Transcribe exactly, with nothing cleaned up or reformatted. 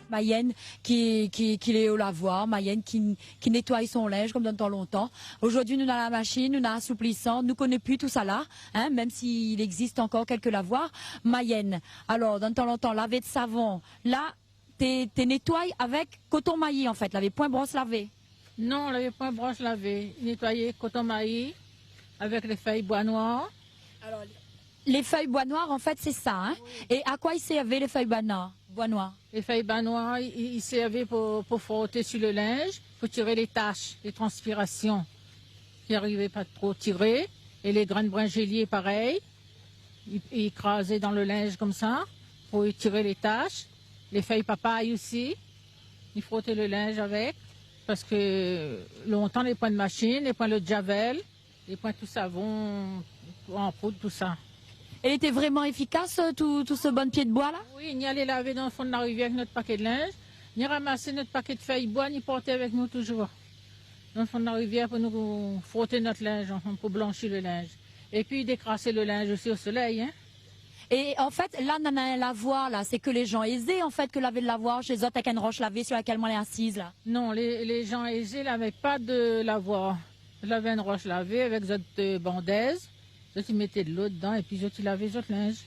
Mayèn ki, ki, ki lé o lavoir, Mayèn ki, ki nétoy son linz konm dan tan lontan. Zordi nou na la mashine, nou na asouplisan, nou koné pi tousala, in, mèm si i égzis ankor kèlk lavoir. Mayèn, alor, dan tan lontan, lavé de savon, la, té, té nétoy avèk koton mayi, an fèt, lavé poin bros lavé. Non, lavé poin bros lavé, nétoyé koton mayi avèk lé fèy boi noir. Alor, lé fèy boi noir, an fèt, sé sa, in. Wi. É a koi i sèrv lé fèy boi noir, boi noir ? Lé fèy boi noir, i, i, i sèrv pou, pou frot si le linz, pou tir lé tash, lé transpirasion ki ariv pa tro tiré, é lé grin brinzélié parèy. I, i kraz dan le linz konmsa pou tir lé tash. Lé fèy papay osi, i frot le linz avèk, parske lontan, lé poin de mashine, lé poin le javel, lé poin tout savon an poud, tousa. É lété vréman éfikas, tout, tout se bann pié de boi la ? Wi, ni alé lavé dan fon la rivièr avèk nout paké de linz, ni ramas nout paké de fèy boi, ni port avèk nou touzour dan fon la rivièr pou nou frot nout linz, anfin, pou blanshi le linz. Épi dékras le linz osi o solèy, in. É an fèt, la, nana in lavoir la, sé ke lé jan ézé, an fèt, ke lavé le lavoir shé zot avèk in rosh lavé sur lakèl moin lé asiz la. Non, lé, lé jan ézé la, mé pa de lavoir. Zot lavé in rosh lavé avèk zot, euh, bandèz, zot i mèt de lo dedan épi zot i lavé zot linz.